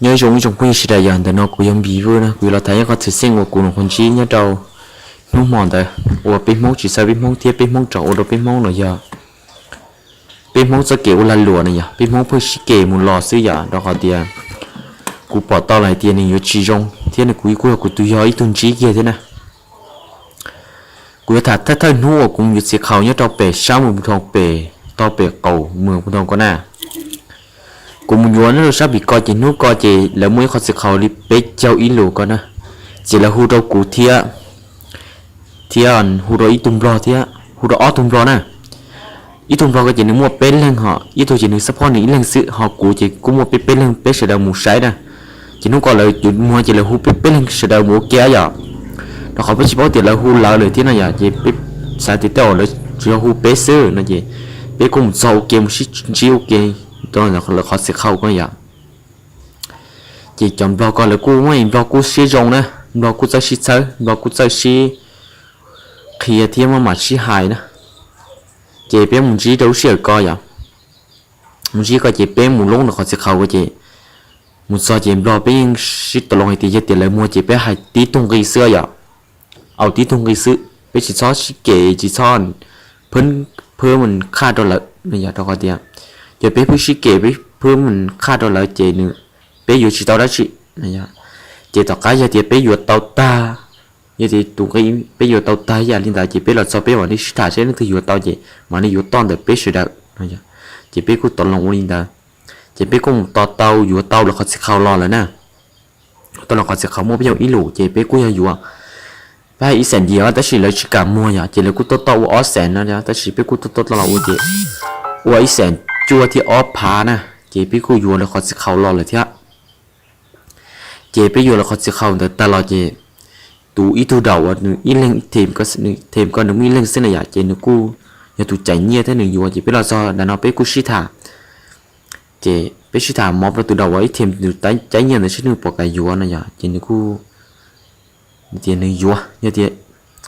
Nyob zoo ib tsoom phooj ywg sawv daws, yog ntawm no kuv yog Npis Vwj na, kuv yuav los tham ib qho txhia xyeej uas kuv nyuam qhuav ntsib nyob rau hnub hmo ntawd uas peb Hmoob tsis txhawb peb Hmoob thiab peb Hmoob rov ua rau peb Hmoob no yog peb Hmoob txoj kev ua lag luam no yog peb Hmoob pheej sib kes mus los xwb yom, rau qhov tias kuv pom tau los hais tias nws yuav tsis zoo thiab nws kuv kuj yog kuv tus yog ib tug ntsib kiag thiab na. Kuv yuav tham thawj thawj hnub uas kuv mus yuav txiv qhaus nyob rau pem sab mus dhau pem, tau pem qaum mus dhau ko na. Kuv mus yuav nyob rau sab pem ko ces hnub ko ces lawv muaj ib qho txiv qhaus li peb caug ib lus ko na, ces lawv hu rau kuv thiab, thiab hu rau ib tug nplog thiab hu rau ob tug nplog na. Ib tug nplog ko ces nws muaj peb leeg, ho ib tug ces nws xab phob nws ib leeg xwb, ho kuv ces kuj muaj peb peb leeg peb sawv daws mus saib na. Ces hnub ko lawv yuav muag ces lawv hu peb peb leeg sawv daws mus ua ke yom, rau qhov peb tsis paub tias lawv hu lawv lawm thiab no yom, ces peb xav tias tej zaum lawv tsuas yog hu peb xwb no ces peb kuj mus txog ua ke mus sib ntsib ua ke rau lawv qhov txiv qhaus ko yom. Ces cov nplog ko lawv kuj muaj nplog kuj siab zoo na, nplog kuj txawj sib txhawb, nplog kuj txawj sib qhia thiab muaj mam sib hais na. Ces peb mus ntsib rau lub sij hawm ko yom, mus ntsib ko ces peb mus loob rau qhov txiv qhaus ko ces mus txog ces nplog peb yeej sib tau loo hais tias yog tias lawv muag ces peb hais tib tug nqi xwb yom, au tib tug nqi xwb, peb tsis txhob sib kes tsis txhob phwb mus qhaj rau lawv no yom, rau qhov tias yog peb phwb sib kes peb phwb mus qhaj rau lawv ces nws, peb yuav tsis tau dab tsi no yom. Ces tom qab yog tias peb yuav tau tag, yog tias tus nqi peb yuav tau tag yam li ntawd ces peb los txog peb mam li sib tham seb leej twg yuav tau ces mam li yuav toj ntawm peb sawv daws no yom. Ces peb kuj tau loo ua li ntawd, ces peb kuj mus tos tau yuav tau lawv qhov txiv qhaus los lawm na. Tau lawv qhov txiv qhaus muaj peb caug ib lus ces peb kuj yog yuav, peb hais ib xees yim tab sis lawv tsis kam muag yom, ces lawv kuj tuaj toj ua ob xees no, tab sis peb kuj tuaj toj los ua ces ua ib xees cuaj thiab ob phav na, ces peb kuj yuav lawv qhov txiv qhaus los lawm thiab. Ces peb yuav lawv qhov txiv qhaus ntawd tag los ces tus ib tug daus uas nws ib leeg them ko nws muaj ib leeg xwb na yom, ces nws kuj yog tus cais nyiaj thiab nws yuav, ces peb los txog ntawm no peb kuj sib tham. Ces peb sib tham mov rau tus daus uas ib them tus cais nyiaj ntawd seb nws puas kam yuav no yom, ces nws kuj tias nws yuav, yog tias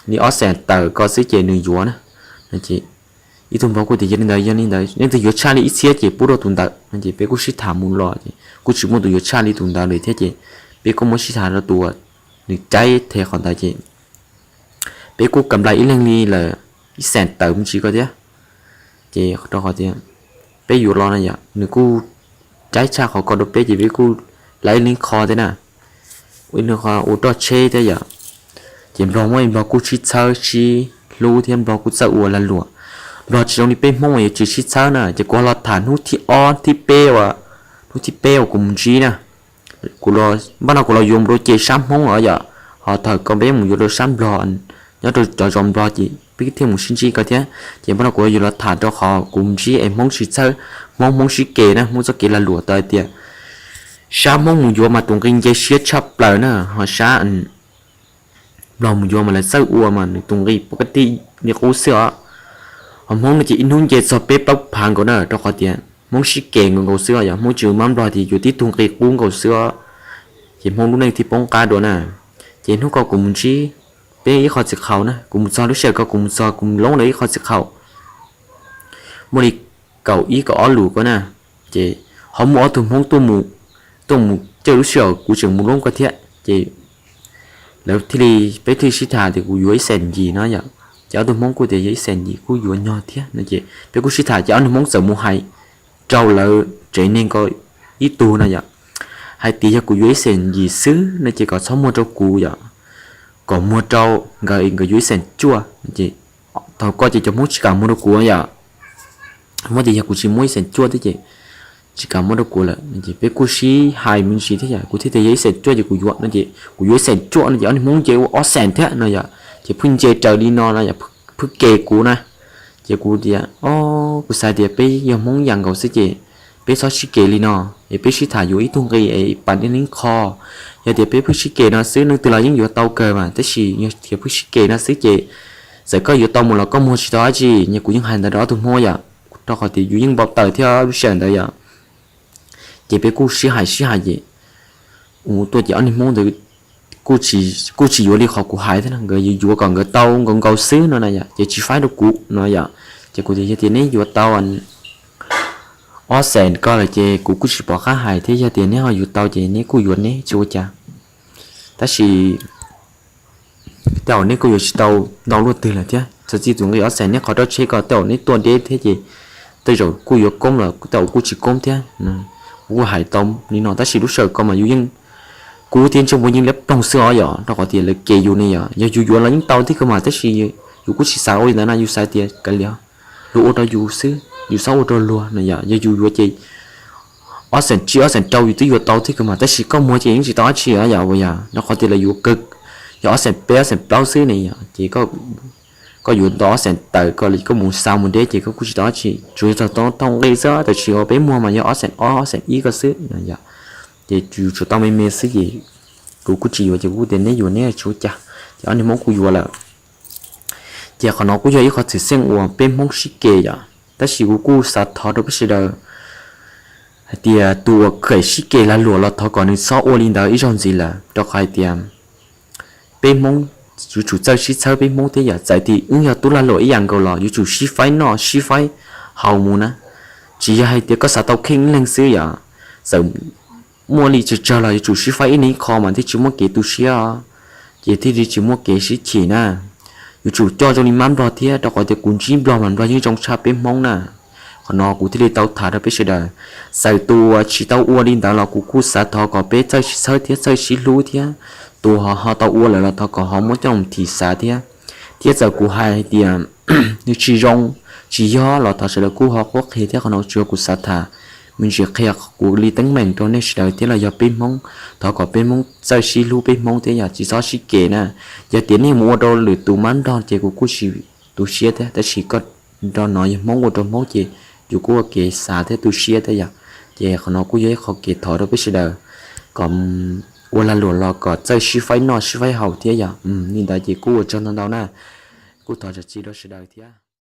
li ob xees tawm ko xwb ces nws yuav na. Ces ib tug nplog kuj tias yog li ntawd, yog li ntawd leej twg yuav tshaj li ib txhiab ces pub rau tus ntawd no, ces peb kuj sib tham mus los ces kuj tsis muaj tus yuav tshaj li tus ntawd li thiab ces peb kuj muab sib tham rau tus uas nws caib them qhov ntawd ces peb kuj kam nplais ib leeg li lawm ib xees tawm me ntsis ko thiab. Ces rau qhov tias peb yuav los no yom, nws kuj caib tshaj qhov ko rau peb ces peb kuj laib ib leeg kho thiab na, ib leeg kho ua roj tsheb thiab yom. Ces nplog muaj nplog kuj sib txhawb sib hlub thiab nplog kuj txawj ua lag luam. Nplog tsis zoo li peb Hmoob uas yuav tsis sib txhawb na, ces kuv ho los tham hnub thib ob thib peb uas, hnub thib peb uas kuv mus ntsib na, kuv los npaj no kuv los yuav mus rau ces sab Hmoob os yom, ho thaum ko peb mus yuav rau sab nplog, nyob rau cov zos nplog ces peb thiaj mus sib ntsib ko thiab. Ces npaj no kuv yuav los tham rau qhov kuv mus ntsib es Hmoob tsis txhawb, Hmoob Hmoob sib kes na, Hmoob txoj kev lag luam tau hais tias sab Hmoob mus yuav mas tus nqi nce siab tshaj plaws na, ho sab nplog mus yuav mas lawv txawj ua mas nws tus nqi pov ka tij li qub xwb os. Ho Hmoob no ces ib hnub nce txog peb plaub phav nkaus na, rau qhov tias Hmoob sib kes nkaus nkaus xwb os yom, Hmoob tsis mab nplog tias yuav tib tug nqi qub nkaus xwb os. Ces Hmoob lub neej thiaj poob qab dua na. Ces hnub ko kuv mus ntsib peb ib qho txiv qhaus na, kuv mus txog lub sij hawm ko kuv mus txog kuv mus loob lawv ib qho txiv qhaus muaj li kaum ib kaum ob lus ko na. Ces ho muaj ob tug Hmoob tuaj mus, tuaj mus coj lub sij hawm kuv tseem mus loob ko thiab ces lawv thiaj li, peb thiaj li sib tham tias kuv yuav ib xees yim no yom. Ces ob tug Hmoob kuj tias yog ib xees yim kuj yuav nyog thiab no ces peb kuj sib tham ces ob tug Hmoob txawm mus hais rau lawv tsev neeg ko ib tug no yom, hais tias yog kuv yuav ib xees yim xwb no ces kom txhob muag rau kuv yom, kom muag rau nkawd, nkawd yuav ib xees cuaj. Ces thaum ko ces cov Hmoob tsis kam muag rau kuv yom, muab tias yog kuv tsis muab ib xees cuaj thiab ces tsis kam muab rau kuv lawm. Ces peb kuj sib hais me ntsis thiab yom, kuv thiaj tias yog ib xees cuaj ces kuv yuav no ces kuv yuav ib xees cuaj no ces ob tug Hmoob nce ua ob xees thiab no yom, ces pheej nce raws li no no yom, pheej kes kuv na. Ces kuv tias o, kuv xav tias peb yog Hmoob yam nkaus xwb ces peb txhob sib kes li no, es peb sib tham yuav ib tug nqi es pab ib leeg kho. Yog tias peb pheej sib kes no xwb leej twg los yeej yuav tau kawg mas, tab sis yog tias pheej sib kes no xwb ces txawm koj yuav tau mus los koj muag tsis tau dab tsi, kuv yeej hais ntawd rau ob tug Hmoob yom, rau qhov tias yus yeej npau taws thiab lub sij hawm ntawd yom. Ces peb kuj sib hais sib hais ces ua tuaj ces ob niag Hmoob ntawd kuj tsis yuav li qhov kuv hais thiab, nkawd yuav yuav kom nkawd tau nkaus nkaus xwb no na yom, ces tsis faib rau kuv no yom. Ces kuv tias yog tias neb yuav tau, ob xees ko lawm ces kuv kuj tsis pom qab hais thiab, yog tias neb ho yuav tau ces neb kuj yuav neb tsis ua cas. Tab sis tej zaum neb kuj yuav tsis tau ntau luaj twg lawm thiab. Txawm txij tus nqi ob xees neb qhov roj tsheb ko tej zaum neb tuaj deb thiab ces tej zaum kuj yuav koob los tej zaum kuj tsis koob thiab. Kuv kuj hais tau li no tab sis lub sij hawm ko mas yus yeej, kuv thiab Ntseej Npuas yeej liab ploog xwb os yom, rau qhov tias lawv kev yus ne yom, yog yus yuav los yeej tau thiab kawg mas tab sis yus kuj tsis xav ua li ntawd na, yus xav tias kav liam, luag ua rau yus xwb, yus txhob ua rau luag no yom. Yog yus yuav ces ob xees tsib ob xees rau yus twb yuav tau thiab kawg mas tab sis koj muag ces yeej tsis tau dab tsi os yom, uas yog rau qhov tias lawv yuav kawg, yog ob xees peb ob xees plaub xwb ne yom, ces koj yuav ntau ob xees tawm ko li koj mus xa mus deb ces koj kuj tsis tau dab tsi, tsuas yog tau thooj nqi xwb, tab sis uas peb muag mas yog ob xees ob ob xees ib ko xwb no yom. Ces yus tsuas tau me me xwb ces kuv kuj tsis yuav ces kuv kuj tias neb yuav neb tsis ua cas, ces ob niag Hmoob kuj yuav lawm. Ces qhov no kuj yog ib qhov xwm txheej uas peb Hmoob sib ke yom, tab sis kuv kuj xav thov rau peb sawv daws hais tias tus uas kheem sib ke lag luam los thov kom nws txhob ua li ntawd ib zaug ntxiv lawm, rau qhov hais tias peb Hmoob yuav tsum txawj sib txhawb peb Hmoob thiab yom. Txawm tias wb yog tub lag luam ib yam nkaus los yuav tsum sib faib noj sib faib haus mus na, tsis yog hais tias koj xav tau kheej ib leeg xwb yom. Txawm muaj li tsawg tsawg los yuav tsum sib faib ib leeg ib qho mas thiaj tsis muaj kev tu siab, ces thiaj li tsis muaj kev sib chim na. Yuav tsum coj zoo li mab Nplog thiab, rau qhov tias kuv ntsib Nplog mas Nplog yeej zoo tshaj peb Hmoob na. Qhov no kuv thiaj li tau tham rau peb sawv daws. Txawm tus uas tsis tau ua li ntawd los kuv kuj xav thov kom peb txawj sib txhawb thiab txawj sib hlub thiab, tus ho ho tau ua lawm los thov kom ho muab coj mus thim xav thiab. Thiab txawm kuv hais tias nws tsis zoo, tsis yog los thov sawv daws kuj ho qhuab qhia thiab, qhov no tsuas yog kuv xav tham me ntsis qhia kuv li teeb meem rau nej sawv daws thiab los yog peb Hmoob, thov kom peb Hmoob txawj sib hlub peb Hmoob thiab yog tsis txhob sib ke na. Yog tias nej mus ua rau lwm tus mab Nplog ces kuv kuj tsis tu siab thiab, tab sis koj nrog no yog Hmoob ua rau Hmoob ces yus kuj ua kev xav thiab tu siab thiab yom. Ces qhov no kuj yog ib qho kev thov rau peb sawv daws kom ua lag luam los kom txawj sib faib noj sib faib haus thiab yom. Li ntawd ces kuj ua tsaug ntau ntau na, kuj thov zam txim rau sawv daws thiab.